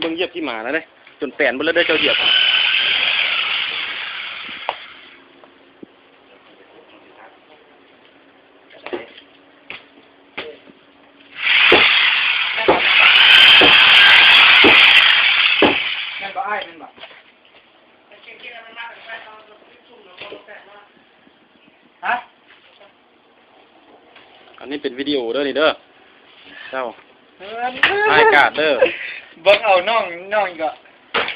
ເບິ່ງຢຽບຂີ້ໝາແລ້ວເດ້ ຈົນແປນເບິດແລ້ວເດີ ເຈົ້າຢຽບ. ແມ່ນບໍ່ອ້າຍ ແມ່ນບໍ່? ຮະ? ອັນນີ້ເປັນວິດີໂອເດີນີ້ເດີ ເຈົ້າ ເອີ ອ້າຍກາດເດີ. ເບິ່ງເອົານ້ອງ ນ້ອງກໍ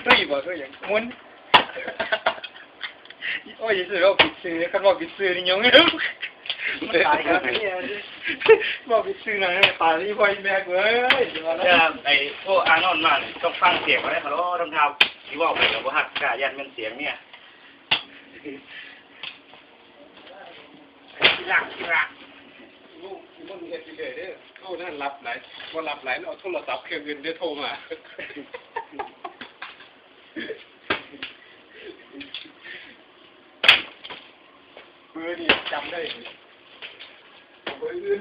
ຕຸ້ຍບໍ່ ຄືຫຍັງ ໝຸນ. ໂອ້ຍ ຊິເວົ້າຜິດຊື່ ຄັນເວົ້າຜິດຊື່ນີ້ຫຍຸ້ງ ມັນຕາຍກັນນີ້ ເວົ້າຜິດຊື່ນະ ຕາຍອີ່ພໍ່ອີ່ແມ່ກູເອີຍ. ຢ່າໄປໂທຫານ້ອງມັນ ຕ້ອງຟັງສຽງເຂົາໄດ໋ ຮັລໂຫຼ ທຳທ່າຊິເວົ້າໄປກໍບໍ່ຮັກ ກ້າຢ້ານແມ່ນສຽງເມຍ. ທີ່ລັກ ທີ່ລັກ ລູກ ມຶງເຮັດຢູ່ເລື້ອຍເດີ ໂທນັ້ນລັບຫຼາຍ ບໍ່ລັບຫຼາຍ ເອົາໂທລະສັບເຄື່ອງອື່ນເດີໂທມາ. ເບີນີ້ຈຳໄດ້ ເບີອື່ນ